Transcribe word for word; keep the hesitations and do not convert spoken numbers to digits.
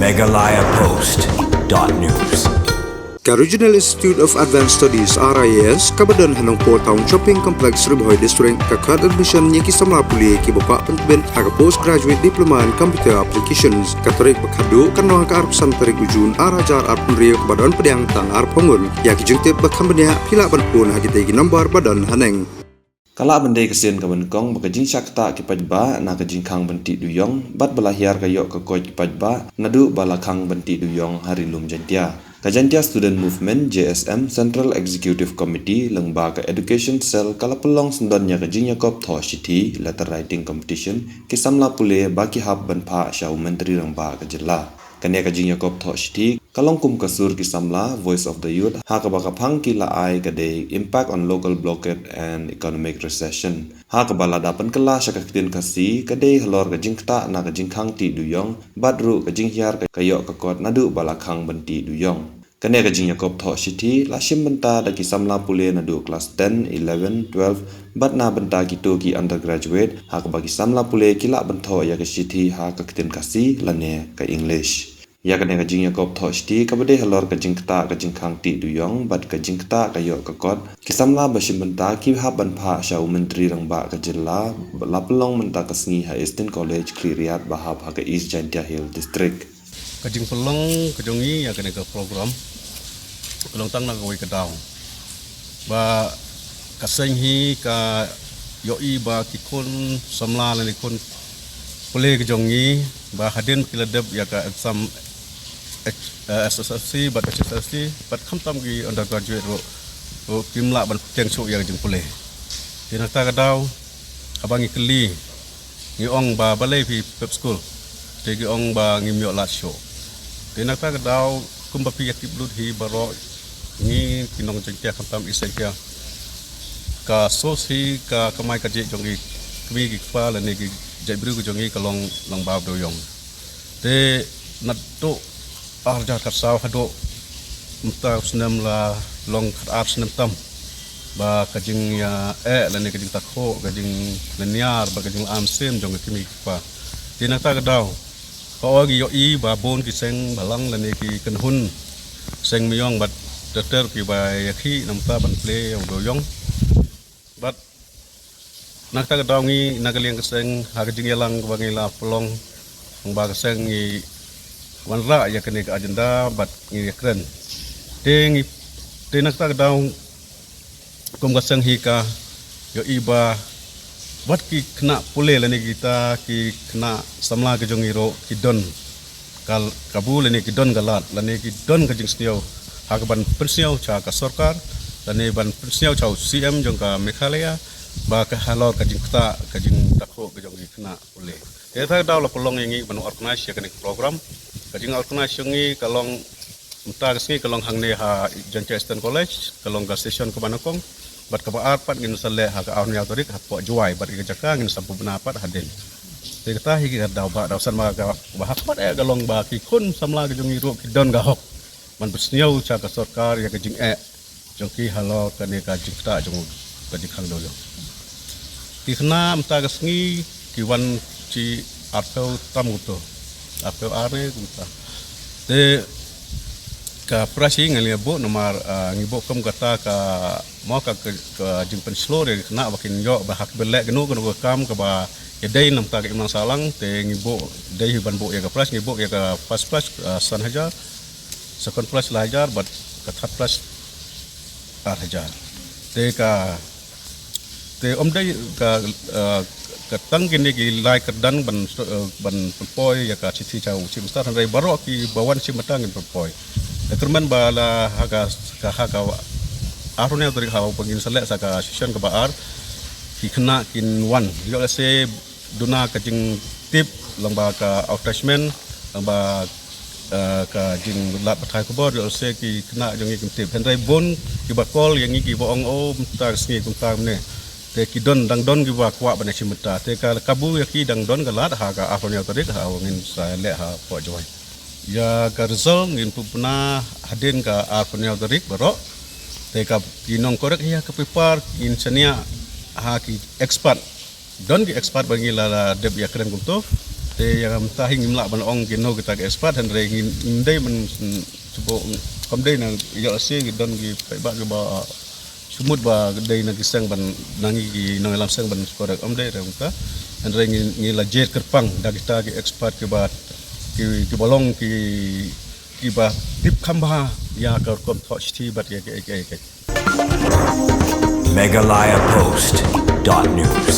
Meghalaya Post dot news. Ka Regional Institute of Advanced Studies R I A S kaba don ha Nongpoh Town Shopping Complex, Ri Bhoi District, ka khot admission ïa ki samla pule kiba kwah pyntbit ha ka Postgraduate Diploma in Computer Applications. Ka tarik ba khatduh kan long ha ka arphew san tarik u Jun ar hajar arphew hynriew kaba don pdiang tang arphew ngut. Ïa ki jingtip ba kham bniah phi lah ban phone ha kitei ki number ba don haneng. Ka lah ban dei ka sien kaba nyngkong ba ka jingshah ktah ki paidbah na ka jingkhang ban tih duyong bad ba la hiar ka ïoh ka koit ki paidbah naduh ba la khang ban tih duyong ha Ri Lum Jaiñtia. Ka Jaiñtia Student Movement, J S M, Central Executive Committee lyngba ka Education Cell ka la pynlong syndon ïa ka jingïakop thoh shithi, letter writing competition, ki samla pule ba ki hap ban phah sha u Myntri Rangbah ka jylla. Kane ka jingïakop thoh shithi ka long kum ka sur ki samla, Voice of the Youth, ha kaba ka phang ki la ai ka dei Impact on Local Blockade and Economic Recession. Ha kaba lada pynkylla sha ka ktien Khasi ka dei halor ka jingktah na ka jingkhang tih duyong bad ruh ka jinghiar ka ïoh ka kot naduh ba la khang ban tih duyong. Kane ka jingïakop thoh shithi la shim bynta da ki samla pule naduh klas ten, eleven, twelve bad na bynta kito ki undergraduate, ha kaba ki samla pule ki lah ban thoh ïa ka shithi ha ka ktien Khasi lane ka English. Ïa kane ka jingïakop thoh shithi kaba dei halor ka jingktah ka jingkhang tih duyong bad ka jingktah ka ïoh ka kot, ki samla ba shim bynta ki hap ban phah sha u Myntri Rangbah ka jylla, la pynlong mynta ka sngi ha Eastern College, Khliehriat, ba hap ha ka East Jaiñtia Hills District. Ka jingpynlong ka jong ngi ïa kane ka program ka long tang na kawei ka daw ba ka seng hi ka ïohi ba ki khun samla lane khun pule ka jong ngi ba hadien ki la dep ïa ka exam H- eh, S S L C bad H S L C bad khamtam ki undergraduate ruh ruh kim lah ban pyrshang shuh ïa ka jingpule. Te na kata ka daw haba ngi kylli ngi ong ba balei phi pep skul, te ki ong ba ngim ïoh lad shuh. Te na kata ka daw kumba phi ïa tip lut hi baroh ngi ki nong Jaiñtia khamtam East Jaiñtia, ka source hi ka kamai kajih jong ngi kmie ki kpa lane ki jaitbynriew ki jong ngi ka long nongbam dewïong. Te naduh ar hajar khatsaw haduh mynta u snem la long khatar snem tam ba ka jingïaeh lane ka jingtakhuh, ka jinglynñiar bad ka jingla mynsiem jong ka kmie ki kpa. Te na kata ka daw ka ong ngi ïohi ba bun ki seng bhalang lane ki kynhun seng miong bad ter ter kiba ïakhih na bynta ban plie ïa u dewïong. Bad na kata ka daw ngi na ka liang ka seng ha ka jingïalang kaba ngi la pynlong, ba ka seng ngi wanrah ïa kane ka agenda bad ngi ïakren. Te ngi te na kata ka daw kum ka seng hi ka ïohi ba wat ki khynnah pule lane kita ki khynnah samla ka jong ngi ruh ki don ka kabu lane ki don ka lad lane ki don ka jingsniew ha ka ban pynsniew sha ka sorkar lane ban pynsniew sha u C M jong ka Meghalaya ba ka halor ka jingktah ka jingtakhuh ka jong ki khynnah pule. Te ta daw la pynlong ïa ngi ban organize ïa kane ka program. Ka jing organize jong ngi ka long mynta ka sngi ka long hangne ha Jaiñtia Eastern College, ka long ka session kaba nyngkong. Bad kaba ar pat ngin sa leh ha ka arphew hynñiew tarik hapoh Jowai bad ka jaka ngin sa pynbna pat hadien. Te kata hi ka daw ba daw san ba ka ba ha khmat eh ka long ba ki khun samla ka jong ngi ruh ki don ka hok ban pynsniew sha ka sorkar ïa ka jingeh jong ki halor kane ka jingktah jong ka jingkhang dewïong. Ki khynnah mynta ka sngi ki wan shi arphew tam kumto, arphew ar ne kumta. Te ka prize hi ngan ïa buh namar ah, ngi buh kum kata ka mo ka ka, ka jingpynshlur ïa ki khynnah ba kin ïoh ba hap ban leh kano kano ka kam kaba ïadei na bynta ka imlang sahlang. Te ngi buh dei hi ban buh ïa ka prize, ngi buh ïa ka first prize ah, san hajar, second prize lai hajar bad ka third prize ar hajar. Te ka te ym dei ka ah, ka tang kine ki lai kyrdan ban ah, ban pynpoi ïa ka shithi sha u Chief Minister, hynrei baroh kiba wan shim bynta ngin pynpoi. Te kyrmen ba la ha ka ka ha ka arphew hynñiew tarik ha ba ngin sa leh sa ka session kaba ar, ki khynnah kin wan ïoh lehse duna ka jingtip lyngba ka advertisement, lyngba ah, ka jinglad pathai khubor ïoh lehse ki khynnah jong ngi kim tip. Hynrei bun kiba call ïa ngi kiba ong, oh mynta ka sngi kumta kumne. Te ki don dang don kiba kwah ban ïashim bynta. Te ka kabu ïa ki dang don ka lad ha ka arphew hynñiew tarik ha ba ngin sa leh hapoh Jowai. Ïa ka result ngin pynbna hadien ka arphew hynñiew tarik baroh. Te ka ki nongkorek ïa ka paper ngin shaniah ha ki expert. Don ki expert ba ngi la la dep ïakren kumto. Te ïa mynta hi ngim lah ban ong kino kita ki expert, hynrei ngin, ngim dei ban, mm, shu, kam dei na ïoh lehse ki don ki paidbah kiba, uh, shu mut ba dei na ki seng ban, na ngi ki nongïalam seng ban shu correct, kam dei ruh mynta. Hynrei ngi, ngi la jied kyrpang da kita ki expert kiba, ki, kiba long ki, kiba tip kham bha ïa ka rukom thoh shithi bad ïa kiei kiei. Meghalaya Post dot news.